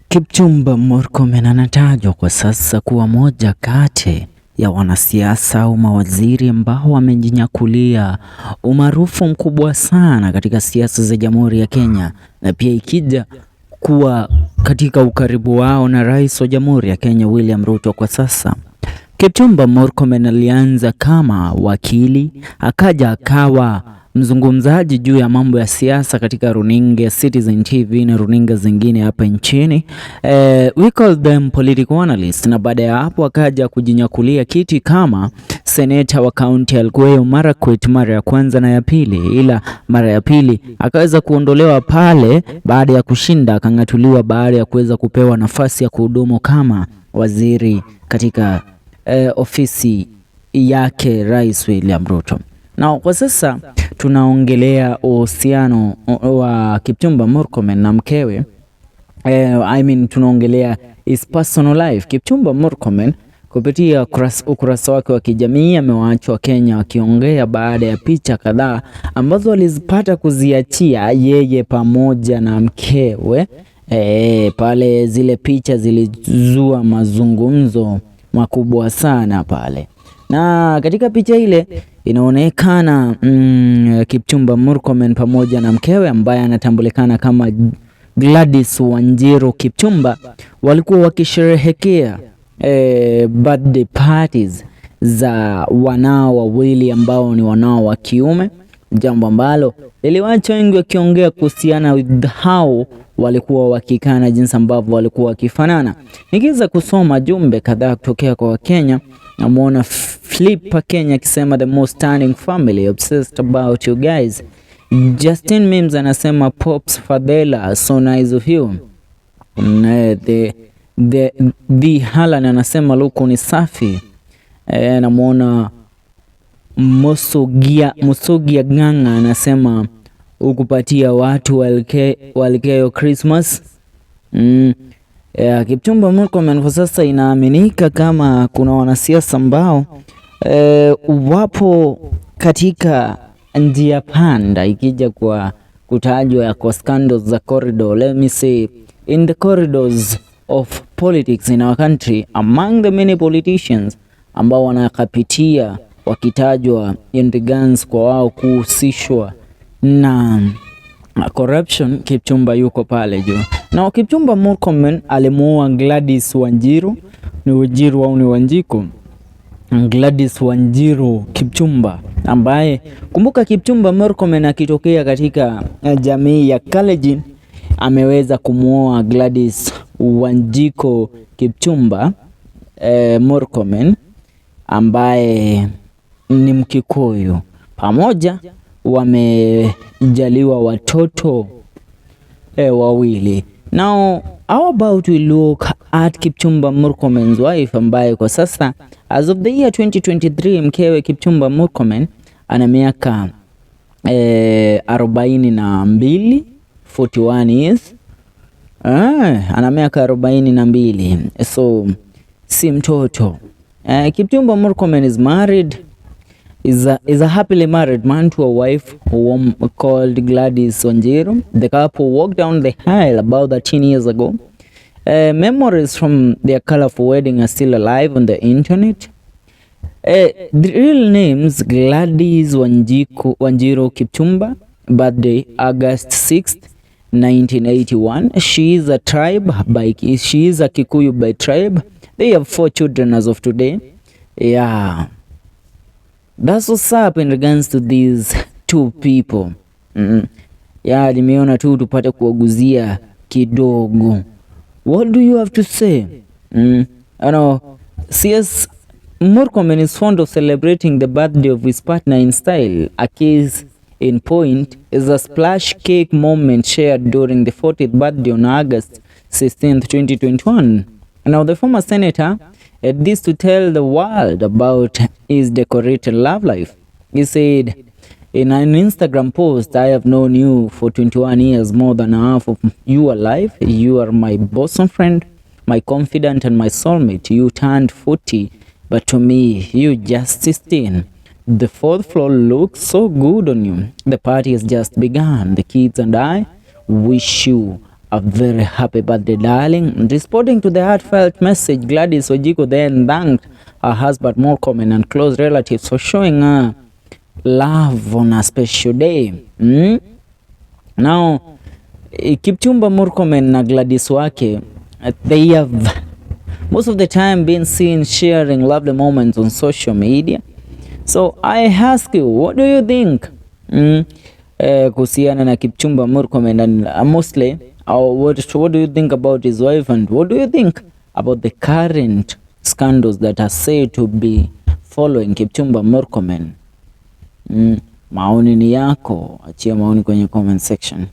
Kipchumba Murkomen anatajwa kwa sasa kuwa moja kati ya wanasiasa au mawaziri ambao wamejinyakulia umaarufu mkubwa sana katika siasa za Jamhuri ya Kenya, na pia ikija kuwa katika ukaribu wao na Rais wa Jamhuri ya Kenya William Ruto kwa sasa. Kipchumba Murkomen alianza kama wakili, akaja akawa mzungumzaji juu ya mambo ya siasa katika runinga ya Citizen TV na runinga zingine hapa nchini. We call them political analysts, na baada ya hapo akaja kujinyakulia kiti kama seneta wa kaunti ya Elgeyo Marakwet mara ya kwanza na ya pili, ila mara ya pili akaweza kuondolewa pale baada ya kushinda, akang'atuliwa baada ya kuweza kupewa nafasi ya kuhudumu kama waziri katika ofisi yake Rais William Ruto. Na kwa sasa tunaongelea uhusiano wa Kipchumba Murkomen na mkewe. I mean, tunaongelea his personal life. Kipchumba Murkomen kupitia ukurasa wake wa kijamii amewaacha Wakenya wakiongea baada ya picha kadhaa ambazo alizipata kuziachia yeye pamoja na mkewe. Pale zile picha zilizua mazungumzo makubwa sana pale, na katika picha ile inaonekana Kipchumba Murkomen pamoja na mkewe ambaye anatambulikana kama Gladys Wanjiru Kipchumba walikuwa wakisherehekea birthday parties za wanao wawili ambao ni wanao wa kiume, jambo ambalo liliwacha wengi wakiongea kuhusiana with how walikuwa wakikana, jinsi ambavyo walikuwa wakifanana. Nikiweza kusoma jumbe kadhaa kutokea kwa Wakenya, namuona Flipper Kenya akisema, "The most stunning family, obsessed about you guys." Justin Mims anasema, "Pops Fadela, so nice of you." The Halan anasema luku ni safi. Namuona Musogia Ganga anasema ukupatia watu walkeyo Christmas. Yeah, Kipchumba Murkomen kwa sasa inaaminika kama kuna wanasiasa ambao wapo katika njia panda ikija kwa kutajwa kwa scandals za corridor. Let me say, in the corridors of politics in our country, among the many politicians ambao wanakapitia wakitajwa in the guns kwa wao kuhusishwa na corruption, Kipchumba yuko pale juu. Na Kipchumba Murkomen alimuoa Gladys Wanjiru, ni Wanjiru au ni Wanjiku? Gladys Wanjiru Kipchumba ambaye, kumbuka, Kipchumba Murkomen akitokea katika jamii ya Kalenjin ameweza kumuoa Gladys Wanjiku Kipchumba Murkomen ambaye ni Mkikuyu. Pamoja wamejaliwa watoto wawili. Now, how about we look at Kipchumba Murkomen's wife ambaye kwa sasa, as of the year 2023, mkewe Kipchumba Murkomen ana miaka 42, 41 years. Ana miaka 42, so si mtoto. Kipchumba Murkomen is a happily married man to a wife who called Gladys Wanjiru. The couple walked down the aisle about 13 years ago. Memories from their colorful wedding are still alive on the internet. The real names: Gladys Wanjiru Kipchumba, birthday August 6th, 1981. She is a Kikuyu by tribe. They have four children as of today. Yeah. That's what's up in regards to these two people. Yeah, nimeona tu tupate kuwaguzia kidogo. What do you have to say? I know CS Murkomen is fond of celebrating the birthday of his partner in style. A case in point is a splash cake moment shared during the 40th birthday on August 16th, 2021. Now, the former senator had this to tell the world about his decorated love life. He said in an Instagram post, "I have known you for 21 years, more than half of your life. You are my bosom friend, my confidant, and my soulmate. You turned 40, but to me, you just 16. The fourth floor looks so good on you. The party has just begun. The kids and I wish you A very happy birthday, darling." Responding to the heartfelt message, Gladys Wanjiku then thanked her husband Murkomen and close relatives for showing her love on a special day. Now, Kipchumba Murkomen na Gladys wake, they have most of the time been seen sharing lovely moments on social media. So I ask you, what do you think kuhusiana na Kipchumba Murkomen and mostly what do you think about his wife, and what do you think about the current scandals that are said to be following Kipchumba Murkomen? Maoni ni yako, achia maoni kwenye comment section.